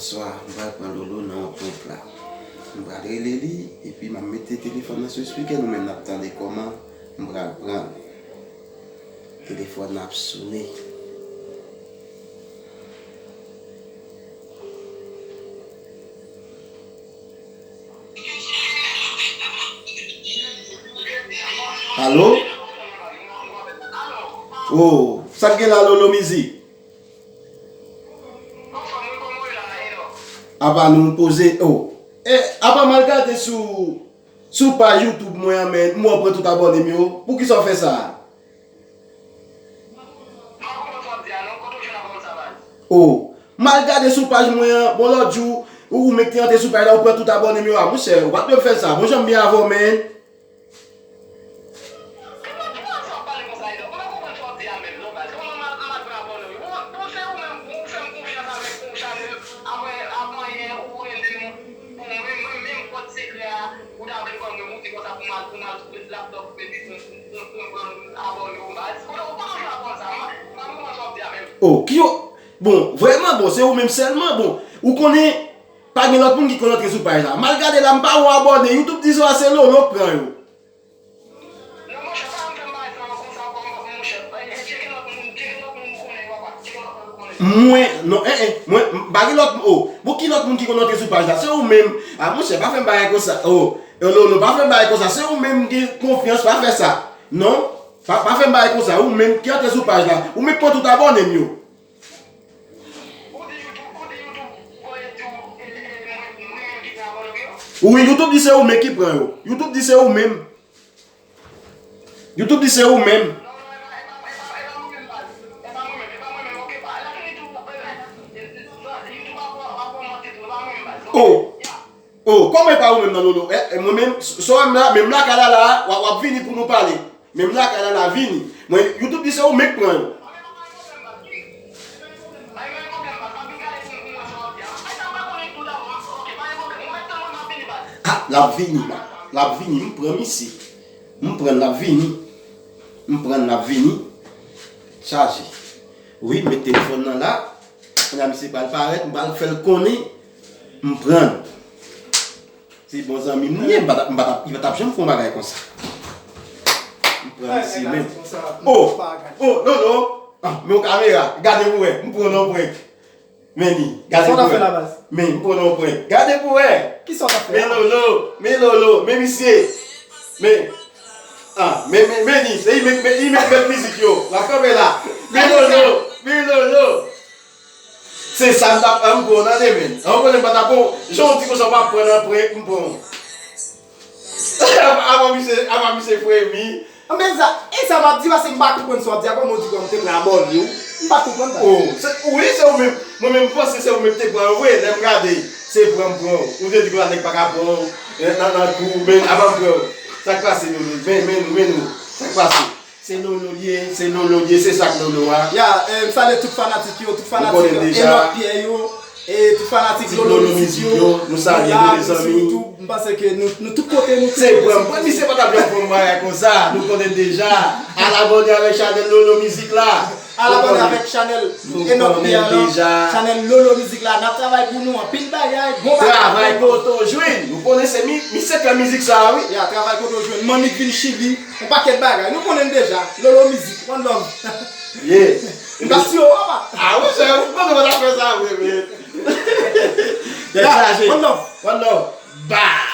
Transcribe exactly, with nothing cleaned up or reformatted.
Bonswa, m pral pran Lolo nan yon prank la. M pral rele li, epi m ap mete telefòn nan sou spikè, nou menm n ap tande kòman m pral pran l. Telefòn nan ap sone. Alo? Oh, sa k gen la, Lolo Mizik? Apa nou poze, oh. Eh, apa m al gade sou, sou paj YouTube mwen an, men m wè w pran tout abòne m yo. Poukisa w fè sa? Oh, m al gade sou paj mwen an, bon, lòt jou, ou, ou menm ki antre sou paj la, ou pran tout abòne m yo a, monchè, ou pa t dwe fè sa. Bon, jan m byen avè w, men. Kòman, kòman sa w ap pale konsa, Edo? M pa konprann sa w ap di a menm, non, baz. Kòman m al, m al pran abòne w? Bon, bon, se ou menm, ou fè m konfyans avèk yon chanèl, apre, ap manyen, ou rele m. Bon, mwen, mwen menm, kòd sekrè a, ou ta vle ban mwen, ou di konsa pou m al, pou m al sou laptòp, epi pou, pou, pou m pran abòne w, baz. Kote, kote w jwenn abòne sa? M pa, m pa konprann sa w ap di a menm. Oh, ki yo, bon, vrèman, bon, se ou menm sèlman, bon, ou konnen, pa gen lòt moun ki konn antre sou paj la. M al gade la, m pa wè abòne. YouTube di se, se Lolo k pran yo. Non, monchè, pa janm fè m bagay sa yo konsa ankò, monchè. Eh, eh, tcheke lòt moun, tcheke lòt moun ou konnen yo, papa. Tcheke lòt moun ou konnen. Mwen, non, eh, eh, mwen, m pa gen lòt, oh, bon, ki lòt moun ki konn antre sou paj la? Se ou menm. Ah, monchè, pa fè m bagay konsa. Oh, eh, Lolo, pa fè m bagay konsa. Se ou menm m gen konfyans, pa fè sa. Non, pa, pa fè m bagay konsa. Ou menm ki antre sou paj la. Ou menm pran tout abòne m yo. Ou di YouTube, ou di YouTube, voye di w, e, e, mwen, mwen menm ki pran abòne w yo? Wi, YouTube di se ou menm ki pran yo. YouTube di se ou menm. YouTube di se ou menm. Non, non, e pa, e pa, e pa, e pa mwen menm, baz. E pa mwen menm, e pa mwen menm, oke, pa, la fini tou, e, e, e, YouTube ap, ap, ap ogmante tou, e pa mwen menm, baz. Oh. Ya. Oh, kòman e pa ou menm nan, Lolo? Eh, eh, mwen menm, s-, sa w wè m la, menm lakay la la, w ap, w ap vini pou nou pale. Menm lakay la la, vini. Mwen, YouTube di se ou menm k pran yo. Ah, l ap vini, man. L ap vini, m pran misye. M pran l, l ap vini. M pran l, l ap vini. Chaje. Wi, m met telefòn nan la. Kounye a misye pral parèt, m pral fè l konnen m pran l. Se bon zanmi m li ye, m pa t ap, m pa t ap, li pa t ap janm fè yon bagay konsa. M pran misye menm. Oh! Oh, Lolo! Ah, men yon kamera, gade pou wè, m pran w nan prank. Men li, gade pou wè. Men m pran w nan prank. Gade pou wè. Men Lolo, men Lolo, men misye. Men, ah, men, men, men li, se li menm, men li menm k met mizik yo. L ap kanpe la. Men Lolo, men Lolo. Se sa m t ap, an, m pran w nan de men. An, w konnen m pa t ap pran w. Jan w di konsa w pa pran nan prank, m pran w. Apa misye, apa misye fremi. Anben sa, e sa m ap di, paske m pa konprann sa w ap di a, kòman w di kòman m te pran abòne w. M pa konprann sa. Oh, se, wi, se ou menm. Mwen menm, m panse se ou menm ki te pran yo vre. Lè m gade, se pran m pran w. Ou te di konsa nèg pa ka pran w, eh, nan, nan kou, men apa m pran w. Sa k pase, Lolo? Men, men nou, men nou. Sa k pase? Se Lolo l ye, se Lolo l ye, se sa k Lolo a. Ya, eh, m salye tout fanatik yo, tout fanatik Enòk Pyè yo, e tout fanatik Lolo Mizik yo. Nou salye nou, mezanmi. M panse ke nou, nou tout kote, nou tout kote. Se pran, pran misye pa t ap janm fè yon bagay konsa, nou konnen deja. Al abòne avèk chanèl Lolo Mizik la. Al abòne avèk chanèl Enòk Pyè la, chanèl Lolo Mizik la. N ap travay pou nou, anpil bagay, bon bagay. Travay kote w jwenn. Nou konnen se mi-, misye k fè mizik sa a, wi. Ya, travay kote w jwenn. Manmi k vin Chili. Yon pakèt bagay. Nou konnen l deja. Lolo Mizik. One love. Yeah. M t ap tiye w, papa. Ah, wi, se ou konnen mwen t ap fè sa vre, men. Tèt chaje. One love. One love. Bah!